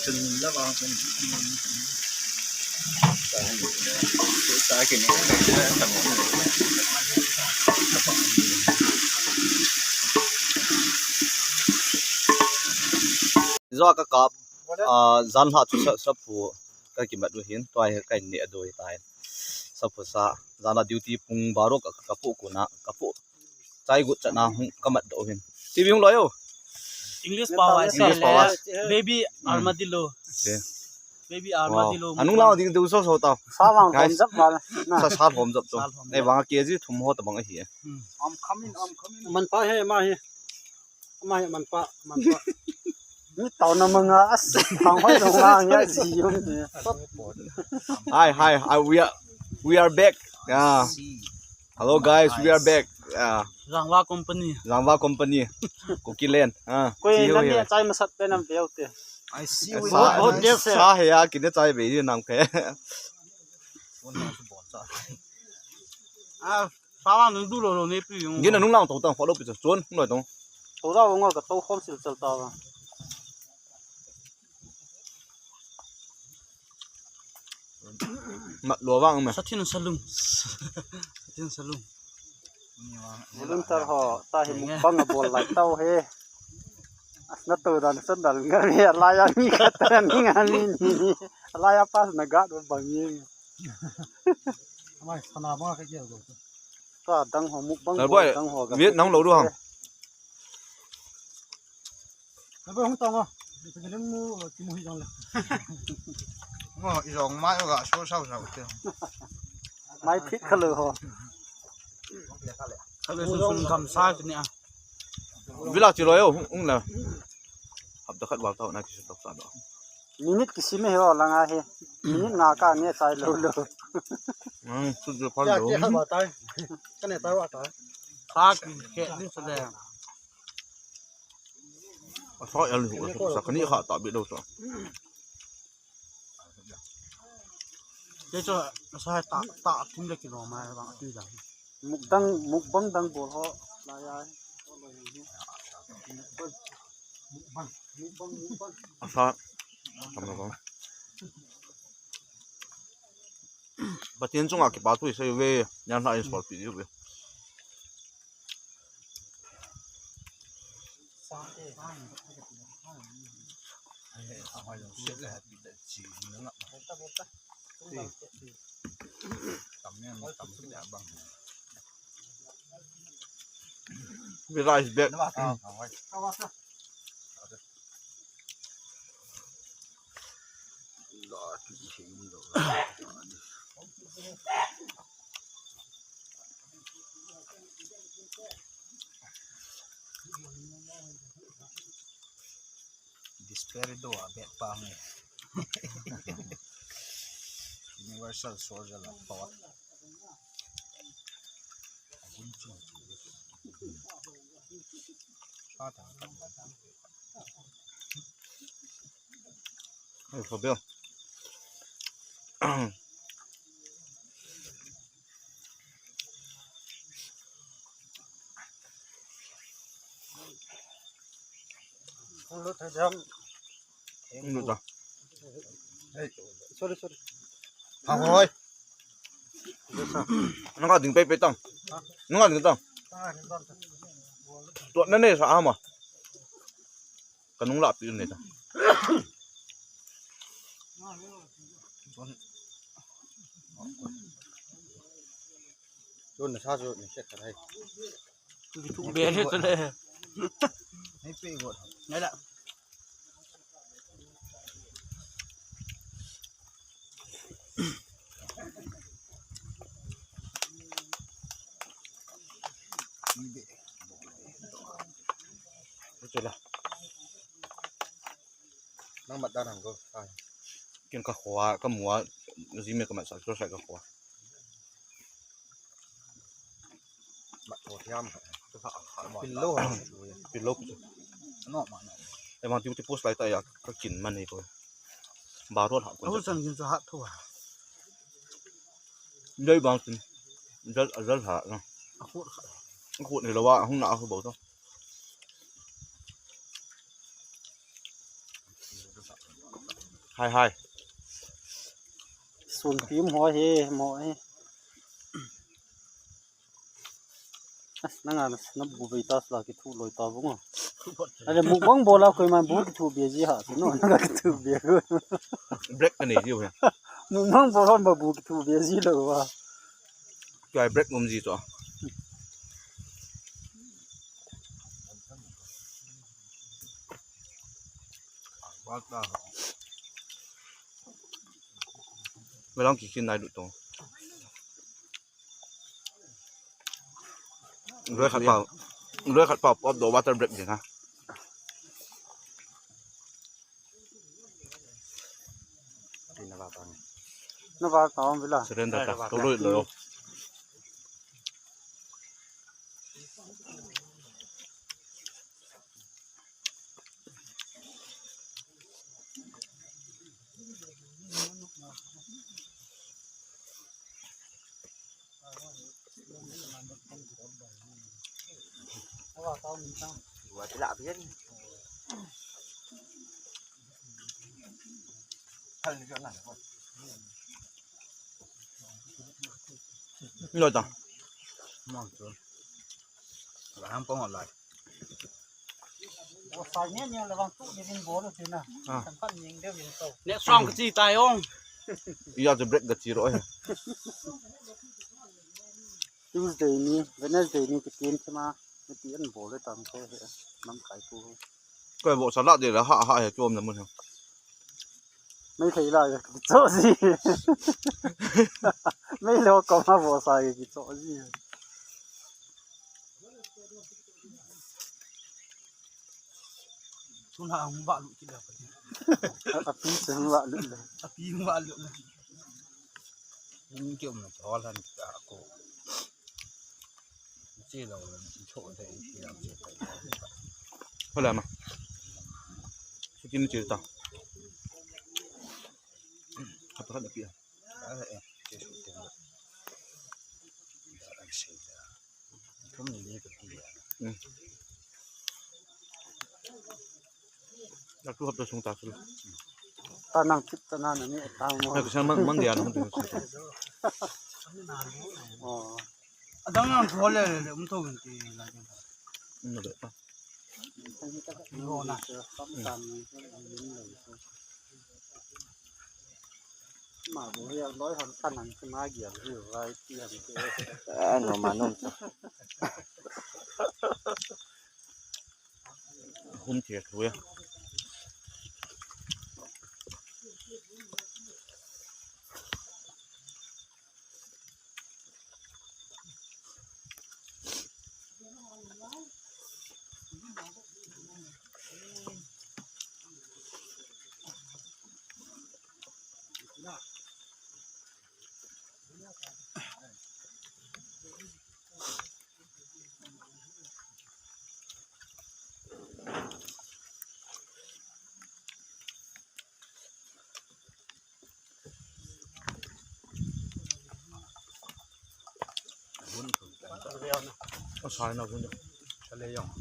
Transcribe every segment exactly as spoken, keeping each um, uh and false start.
Joa ka kap, ah, jan lha chu sa, saphu ka kimat u hin, tua hi ka in neh a doi tai. Saphu sa, jan a duty pung baro ka, ka pu kuna, ka pu. Chai gut chana hung ka mat do hin. Ti bi hung lo yo. English power. English power. Baby armadillo. Okay. Baby armadillo. Anung lao ding du so so tau. Sa vang hom jap mal. Sa, sa hom jap to. Sa hom jap. Nei vang K G thum ho ta bang ahi. Hmm. I'm coming, I'm coming. Man pa he ma he. Ma he man pa, man pa. Ni tau na manga as. Hang hoi dong ma ngia ji yum ni. Hi, hi, hi, we are, we are back. Yeah. Hello guys, we are back. Yeah. Jangwa Company. Jangwa Company. Kukiland. Ah. Koi see you nan here. Ni chai masat pe nam veu te. I see you. Sa, sa he ya kine chai be ni nam ke. Ah, sa wa nung du lo lo ne pi yung. Gina nung lang to tang follow pi chon, nung lo tong. To da ngo ka to khom sil chal ta wa. Mat lo vang me. Sa thin sa lung. Sa thin sa lung. Volunteer ho, ta hi mukbang a bol lai tau he. Asna to dan san dal nga mi, a lai a mi khat ta ni nga mi ni. A lai a pas na ga do bang ye. Amai sana bang ka ye do. Ta dang ho mukbang bol dang ho ga. Viet nang lo du hang. Ka ba hung tong o. Ka lim mu, ki mu hi jong le. Ngo, i jong mai ga so sao sao te. Mai phit kha lo ho. Kha lo sun sun gam sa ki ni a. Vila chi lo yo, hung, hung le. Hap da khat wal tau na ki su tok sa do. Minute ki sim he ho langa he. Minute nga ka nge chai lo lo. Hmm, su jo phal lo. Ka ne tai wa tai. Ka ki ke ni sa le. Asa el ni ko sa kani kha ta bi do sa. Te cho sa ta ta thum le kilo ma bang tu da. Mukdang mukbang dang bol ho la ya. Asa tam lo. Pathen chunga kipa thu i sei uve, nyan hla in solpi diu ve. Vira is back. Desperado a bet pa nge. Universal Soldier la pot. Hey, for Bill. Sorry, sorry. Hang hoi. Nang ka ding pei pei tang. Nang ka ding tang. Tuat na ne sa ama. Ka nung la pi ne ta. Tun na sa chu ni set ka thai. Tu tu be le tu le. Nei pe go. Nei la. Chu la. Nang mat dan hang ko. Ken ka khua, ka mua, ji me ka mat sa, so sa ka khua. Mat ko hiam. Pil lo. Pil lo. No ma no. E ma ti ti post lai ta ya, ka kin man ni ko. Ba ro ha ko. Au sang jin sa ha thu. Dei bang tin. Jal, jal ha. A khut kha. A khut ni lo wa, hung na a khu bo to. Hai, hai. Sun pim ho he, mo he. As, nanga na, na bu vei ta sla ki thu loi ta bungo. Ale mukbang bola koiman bu ki thu be ji ha, no, nanga ki thu be ko. Break ka nei ji ho. Mukbang bola ma bu ki thu be ji lo wa. Kya break ngom ji to. Velang ki kin nai du to. Loi khat pa, loi khat pa, pop do water break ding ha. Na va ta, na va ta, vila. Surrender ta, to loi lo. Lo ta. Mang tu. Lam pong lai. Bo sai ne ne le vang tu ni vin bo lo tina. Ah. Kan pan ning de vin to. Ne song ka chi tai ong. Ya tu break ka chi ro he. Tuesday ni, Wednesday ni ki tin thima, ni ti an bo le tam ko he. Nam kai tu. Ko bo sa la de la ha ha he chom na mun he. Mei thei la ki cho ji. Mei lo ko ma bo sa ki cho ji. Tun ha hung va lut kit le. A, a pi se hung va lut le. A pi hung va lut le. Hung kiom na chol han ka ko. Che lo, cho de, che lo, che lo. Hola ma. Su tin che ta. Apa kan pi. Ah, eh, che su tin. Thum ni ni ka ti. Hmm. Dak tu hap da sung ta su. Ta nang chip ta na na ni ta mo. Ka sang mang, mang dia na tu. Oh. Adang nang thole le, um thole ti la. Hmm, le ta. Lo na. Ma bu ya loi hon kan nang ki ma gia ri rai ti han ke. Ah, no ma no. Hum ti thu ya. Hun. Asai na hun. Sa le yong.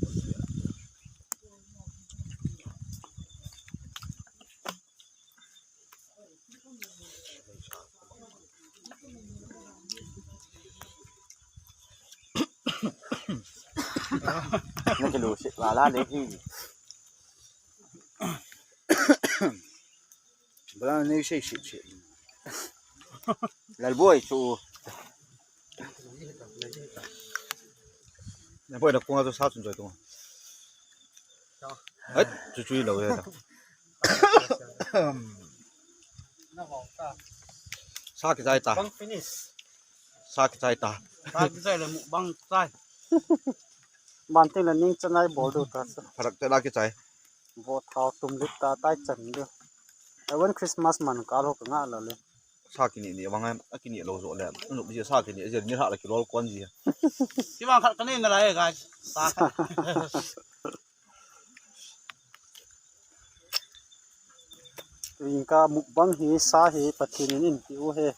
Na kilu si wala le hi. Bala nei sei sei sei. Lalboi chu. Lalboi da kunga chu sa chun choi tung. Hai, chu chui lo ya. Sa kichai ta. Bang finish. Sa kichai ta. Sa kichai le mukbang chai. Ban tin le ning chanai bol du ta sa. Pharak te la kichai. Vo thao tum lit ta tai chan du. Awan Christmas man ka lo ka nga la le. Sa kini ni vang a kini lo zo le. Nu ji sa kini je ni ha la ki lol kon ji. Ki vang khat ka ni na lai guys. Sa khat. Ringka mukbang hi sa hi Pathen in in ti u he.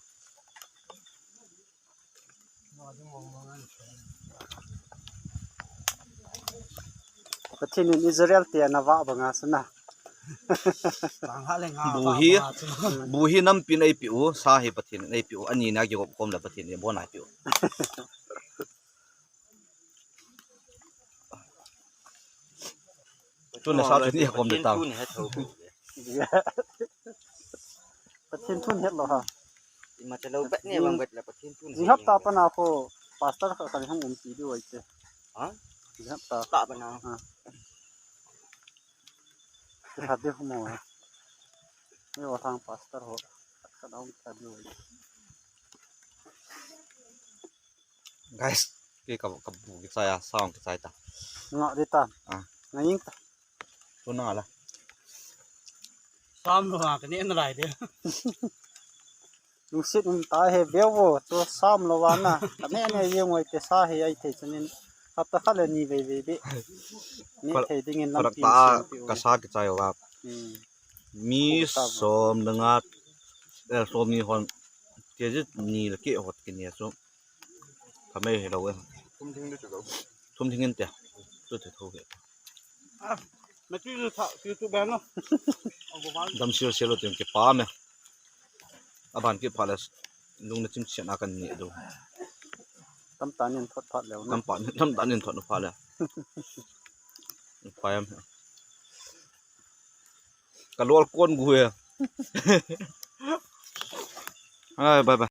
Pathen in Israel te ana vah banga sana. Buhi, buhi nampi nei piu, sa hi Pathen nei piu, ani na ki gop kom la Pathen ni bona piu. Tun na sa tun ni kom de tau. Pathen thu ni het lo ha. Ima chalo bet ni bang bet la Pathen thu ni. Ni hap ta pa na ko pastor ka ka hung um ti di wai te. Ha? Ni hap ta. Ta pa na. Ha. Ti ha de mo. Ni wa thang pastor ho. Ka dong ta di wai. Guys, ke ka ka bu ki chai a, sound ki chai ta. Nga de ta. Ah. Nga ying ta. Tu na la. Sam lo ha ka ne na lai de. Lungsit um ta he veu vo, tu sam lo va na. Ka ne ne yeng wai te sa he ai thei chanin. Hapta khat le ni vei vei be. Ne thei ding in lam pin ta sin pi u. Ka sa ki chai va. Hmm. Mi som le nga, eh, som ni hon, kg ni le ke hot kini a chu. Ka mei he lo e. Thum thing de chu lo. Thum thing in te. Chu te tho he. Ah, ma chu chu tha, chu chu ban lo. Dam sil sil lo tin ke pa me. Aban ke pha le lung na chim chen a kan ni do. Tam ta nin thot phat le na. Tam pa, tam ta nin thot phat le. Pha em. Ka lol kon gu e. Ai, bye bye.